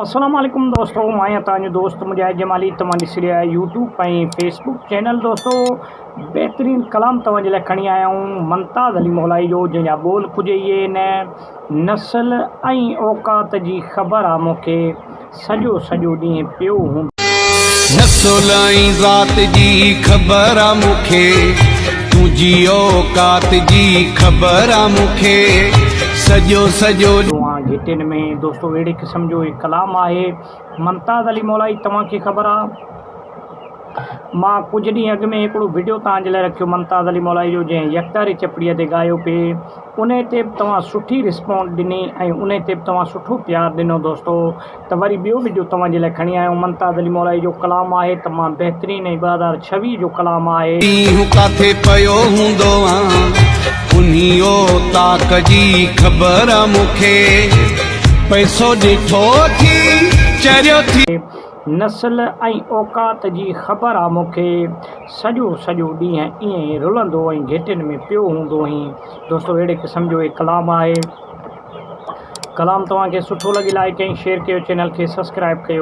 السلام عليڪم دوستو مان آهيان توهان جو دوست مجاهد جمالي توهان ڏسي رهيا آهيو يوٽيوب ۽ فيسبوڪ چينل دوستو بهترين ڪلام توهان جي لاء کڻي آيا آهيون ممتاز علي مولائي جو جنهن جا ٻول ڪجهه اهي آهن نسل ۽ اوقات جي خبر آ مون کي سڄو سڄو ڏينهن پيو هوندو. نسل ۽ ذات جي خبر آ مون کي تنهنجي اوقات جي خبر آ مون کي سڄو سڄو. آن گهٽين ۾ دوستو اهڙي قسم جو هي ڪلام آهي ممتاز علي مولائي توهان کي خبر آ مان ڪجهه ڏينهن اڳ ۾ هڪڙو وڊيو توهان جي لاء رکيو ممتاز علي مولائي جو جنهن يڪتاري چپڙي تي ڳايو پي انهي تي به توهان سٺي رسپونڊ ڏني ۽ انهي تي به توهان سٺو پيار ڏنو دوستو ته وري ٻيو وڊيو توهان جي لاء کڻي آيو ممتاز علي مولائي جو ڪلام آهي تمام بهترين ۽ 2026 جو ڪلام آهي. ڏينهن ڪاٿي پيو هوندو آن انهي اوطاق جي خبر آ مون کي پئسو ڏٺو ٿي چريو ٿي. نسل ۽ اوقات جي خبر آ مون کي سڄو سڄو ڏينهن ائين ئي رلندو ۽ گهٽين ۾ پيو هوندو هين دوستو اهڙي قسم جو هي ڪلام آهي ڪلام توهان کي سٺو لڳي لائڪ ۽ شيئر ڪيو چينل کي سبسڪرائب ڪيو.